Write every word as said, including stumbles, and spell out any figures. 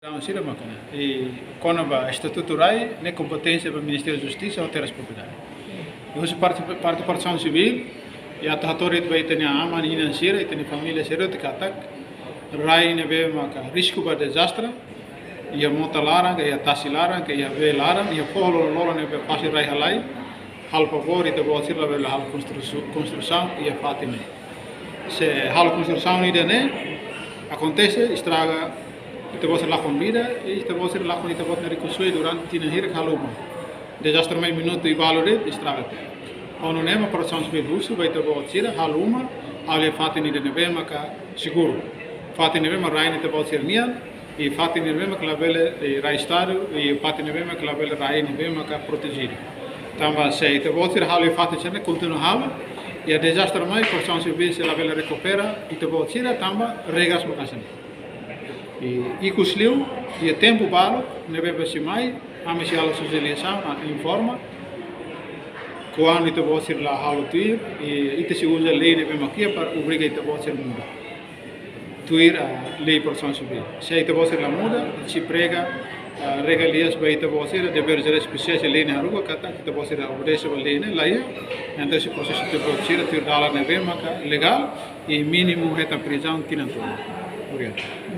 Daun sira maka, i kona-ba estatutu rai ne'e kompeténsia ba Ministériu Justisa ho Terras Propriedade. I husi parte, parte Protesaun Sivíl, i atu hato'o ba ita-nia aman-inan sira, ita-nia família sira hotu katak, rai ne'ebé maka risku ba dezastre, iha mota laran, ka iha tasi laran, ka iha bee laran, iha foho loroloron ne'ebé fase rai halai, halo favór, ita-boot sira labele halo konstrusaun, konstrusaun iha fatin ne'e. Se halo konstrusaun ida-ne'e akontese, estraga, ita-boot sira lakon vida, i ita-boot sira lakon ita-boot nia rikusoin durante tinan hirak halo uma. Dezastre mai minutu i balu de'it, estraga tiha. Ho nune'e mak Protesaun Sivíl husu ba ita-boot sira, halo uma, halo iha fatin ida ne'ebé maka seguru. Fatin ne'ebé mak rai ne'e ita-boot sira-nian, i fatin ne'ebé maka labele, i rai Estadu, i fatin ne'ebé maka labele rai ne'ebé maka protejidu. Tanba se ita-boot sira halo iha fatin sira-ne'e kontinua halo, iha dezastre mai, Protesaun Sivíl sei labele rekupera ita-boot sira tanba regras maka hanesan ne'e. I ikusliu, iha tempu balu ne'ebé sei mai, ami sei halo sosializasaun, a, informa, kuandu ita-boot sira la halo tuir, i ita sei uza lei ne'ebé mak iha para obriga ita-boot sira muda tuir, a, lei Protesaun Sivíl. Se ita-boot sira la muda, sei prega, a, regalias ba ita-boot sira, devér jerál espesiál, se lei ne'e haruka katak ita-boot sira obedese ba lei ne'e, la iha, entaun sei prosesa ita-boot sira tuir dalan ne'ebé maka legál, i mínimu hetan prizaun tinan tolu. Obrigadu.